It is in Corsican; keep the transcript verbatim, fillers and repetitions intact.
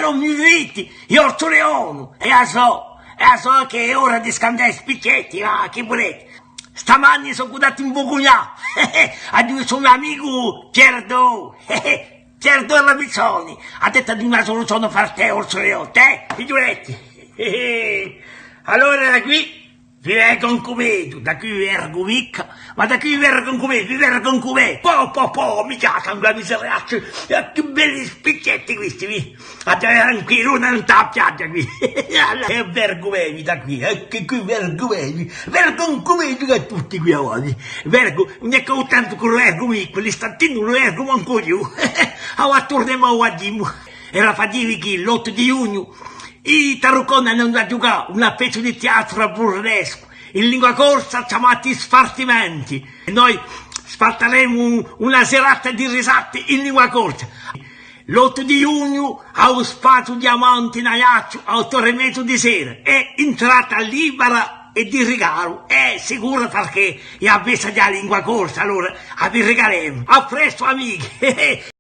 Ùn mi viditi, eiu Orsu Leone, è a sò, è a sò chì hè ora di scambià i spiccetti, ah, chì vuleti? Stamani sò andatu in Bucugnà, à dui sò amicu Pierdo, Pierdo Ravizzoni, hà dettu di una suluzione per tè, Orsu Leone, tè, figliuletti. Allora, da quì vi vergu ancu megliu, da quì vi vergu micca, ma da quì vi vergu ancu megliu, vi vergu ancu megliu. Po, po, po, mi piace ancu a miseria, eh, chì belli spiccetti quisti, vi. Avà, tranquillu, ùn hè una piaghja quì. È vergu megliu da quì, eh, chì quì vergu megliu, vergu ancu megliu chè tutti quì avà. Vergu, ùn hè chè u tempu chì vergu micca, l'istantinu ùn vergu mancu eiu. Avà turnemu à u Vaghjimu. Era à dì vi chì l'ottu di ghjugnu i Tarucconi anu da ghjucà una pezza di teatru à burlescu in lingua corsa chjamata I Sfartimenti. È noi sfartaremu una serata di risate in lingua corsa. L'ottu di ghjugnu à u Spaziu Diamanti in Aiacciu, à ottu ore è mezu di sera. Hè intrata libera è di rigalu. Hè sicuru, perchè hè a festa di a lingua corsa, allora a vi rigalemu. À prestu, amichi!